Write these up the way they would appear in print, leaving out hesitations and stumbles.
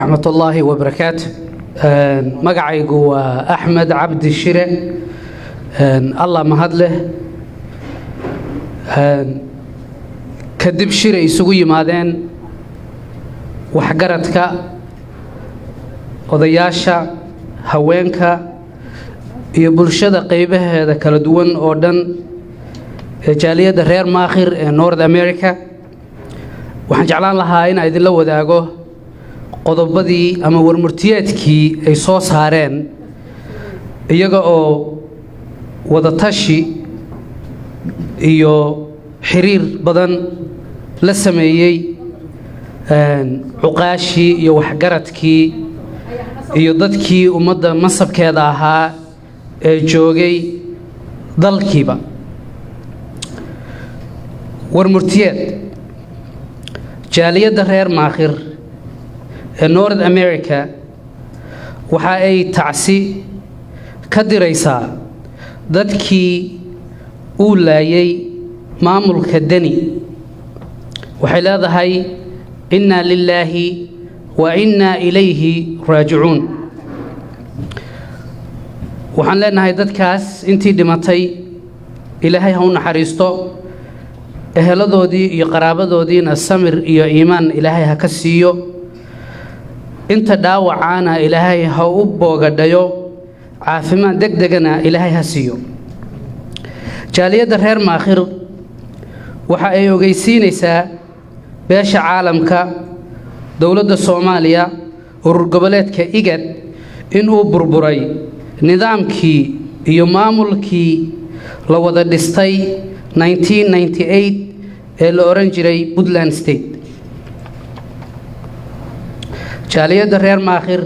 Raxmatullaahi wabarakaatu. Magacaygu waa Axmed Cabdi Shire. Allah mahad leh. Kadib shiray isugu yimaadeen waxgaradka, odayaasha, haweenka iyo bulshada qaybaheeda kala duwan oo dhan ee jaaliyadda reer Maakhir ee North America, waxaan jeclaan lahaa inaan idinla wadaago qodobadii ama warmurtiyeedkii ay soo saareen, iyaga oo wadatashi iyo xiriir badan la sameeyey cuqaashii iyo waxgaradkii iyo dadkii ummadda mansabkeeda ahaa ee joogay dalkiiba. Warmurtiyeed: jaaliyadda reer Maakhir ee North America waxa ay tacsi ka diraysaa dadkii uu laayay maamulka Deni. Waxay leedahay: "Innaa lilaahi wa innaa ilayhi raajicuun." Waxaan leenahay dadkaas intii dhimatay Ilaahay ha u naxariisto, eheladoodii iyo qaraabadoodiina samir iyo iimaan Ilaahay ha ka siiyo, inta dhaawacaana Ilaahay ha u boogadhayo, caafimaad deg degana Ilaahay ha siiyo. Jaaliyadda reer Maakhir waxa ay ogeysiinaysaa beesha caalamka, dowladda Soomaaliya, urur goboleedka IGAD inuu burburay nidaamkii iyo maamulkii la wada dhistay 1998 ee la odhan jiray Puntland State. Jaaliyadda reer Maakhir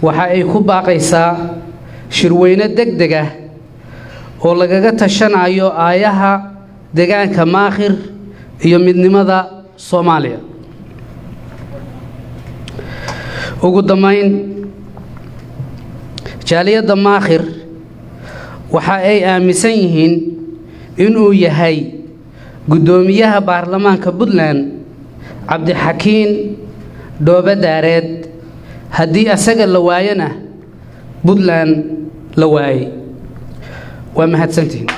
waxa ay ku baaqaysaa shirweyne deg deg ah oo lagaga tashanayo aayaha deegaanka Maakhir iyo midnimada Soomaaliya. Ugu dambayn, jaaliyadda Maakhir waxa ay aaminsan yihiin inuu yahay guddoomiyaha baarlamaanka Puntland Cabdixakiin Dhoobadaareed, haddii asaga la waayona Puntland la waayey. Waa mahadsantihiin.